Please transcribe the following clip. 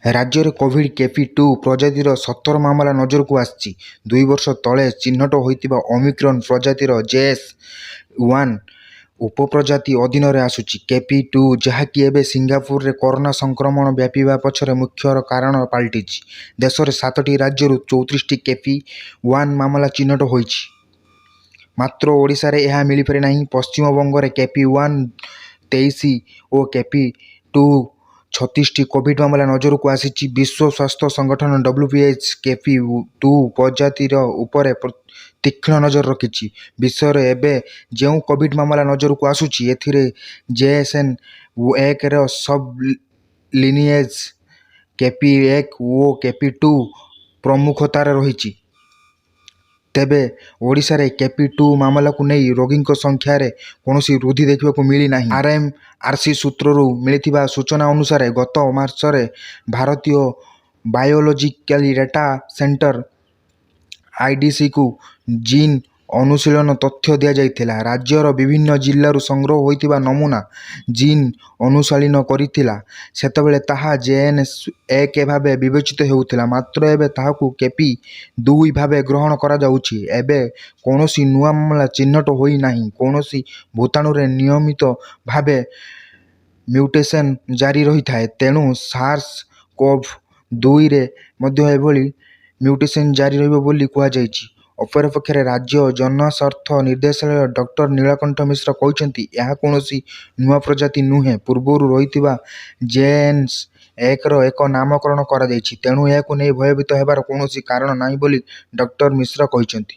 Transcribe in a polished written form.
ରାଜ୍ୟରେ Covid KP two ପ୍ରଜାତିର 17 ମାମଲା ନଜରକୁ ଆସିଛି। 2 ବର୍ଷ ତଳେ ଚିହ୍ନଟ ହୋଇଥିବା ଓମିକ୍ରନ୍ ପ୍ରଜାତିର ଜେଏସ୍ ୱାନ୍ ଉପପ୍ରଜାତି ଅଧୀନରେ ଆସୁଛି କେପି ଟୁ, ଯାହାକି ଏବେ ସିଙ୍ଗାପୁରରେ କରୋନା ସଂକ୍ରମଣ ବ୍ୟାପିବା ପଛରେ ମୁଖ୍ୟ କାରଣ ପାଲଟିଛି। ଦେଶରେ ସାତଟି ରାଜ୍ୟରୁ 34ଟି କେପି ୱାନ୍ ମାମଲା ଚିହ୍ନଟ ହୋଇଛି। ମାତ୍ର ଓଡ଼ିଶାରେ ଏହା ମିଳିପାରିନାହିଁ। ପଶ୍ଚିମବଙ୍ଗରେ କେପି ୱାନ୍ 23 ଓ କେପି ଟୁ 36ଟି କୋଭିଡ୍ ମାମଲା ନଜରକୁ ଆସିଛି। ବିଶ୍ୱ ସ୍ୱାସ୍ଥ୍ୟ ସଂଗଠନ ଡବ୍ଲ୍ୟୁଏଚ୍ଓ କେପି ଟୁ ପ୍ରଜାତି ଉପରେ ତୀକ୍ଷ୍ଣ ନଜର ରଖିଛି। ବିଶ୍ୱରେ ଏବେ ଯେଉଁ କୋଭିଡ୍ ମାମଲା ନଜରକୁ ଆସୁଛି, ଏଥିରେ ଜେଏସ୍ 1ର ସବ୍ ଲିନିଏଜ୍ କେପି 1 ଓ କେପି ଟୁ ପ୍ରମୁଖତାରେ ରହିଛି। ତେବେ ଓଡ଼ିଶାରେ କେପି ଟୁ ମାମଲାକୁ ନେଇ ରୋଗୀଙ୍କ ସଂଖ୍ୟାରେ କୌଣସି ବୃଦ୍ଧି ଦେଖିବାକୁ ମିଳିନାହିଁ। ଆର୍ଏମ୍ଆର୍ସି ସୂତ୍ରରୁ ମିଳିଥିବା ସୂଚନା ଅନୁସାରେ, ଗତ ମାର୍ଚ୍ଚରେ ଭାରତୀୟ ବାୟୋଲୋଜିକାଲ ଡାଟା ସେଣ୍ଟର ଆଇଡିସିକୁ ଜିନ୍ ଅନୁଶୀଳନ ତଥ୍ୟ ଦିଆଯାଇଥିଲା। ରାଜ୍ୟର ବିଭିନ୍ନ ଜିଲ୍ଲାରୁ ସଂଗ୍ରହ ହୋଇଥିବା ନମୁନା ଜିନ୍ ଅନୁଶୀଳନ କରାଯାଇଥିଲା। ସେତେବେଳେ ତାହା ଜେଏସ୍ 1 ଭାବେ ବିବେଚିତ ହେଉଥିଲା। ମାତ୍ର ଏବେ ତାହାକୁ କେପି 2 ଭାବେ ଗ୍ରହଣ କରାଯାଉଛି। ଏବେ କୌଣସି ନୂଆ ମାମଲା ଚିହ୍ନଟ ହୋଇନାହିଁ। କୌଣସି ଭୂତାଣୁରେ ନିୟମିତ ଭାବେ ମ୍ୟୁଟେସନ୍ ଜାରି ରହିଥାଏ। ତେଣୁ ସାର୍ସ କୋଭ୍ 2ରେ ମଧ୍ୟ ଏଭଳି ମ୍ୟୁଟେସନ୍ ଜାରି ରହିବ ବୋଲି କୁହାଯାଉଛି। ଅପରପକ୍ଷରେ ରାଜ୍ୟ ଜନସ୍ୱାସ୍ଥ୍ୟ ନିର୍ଦ୍ଦେଶାଳୟ ଡକ୍ଟର ନୀଳକଣ୍ଠ ମିଶ୍ର କହିଛନ୍ତି, ଏହା କୌଣସି ନୂଆ ପ୍ରଜାତି ନୁହେଁ। ପୂର୍ବରୁ ରହିଥିବା ଜେଏସ୍ 1ର ଏକ ନାମକରଣ କରାଯାଇଛି। ତେଣୁ ଏହାକୁ ନେଇ ଭୟଭୀତ ହେବାର କୌଣସି କାରଣ ନାହିଁ ବୋଲି ଡକ୍ଟର ମିଶ୍ର କହିଛନ୍ତି।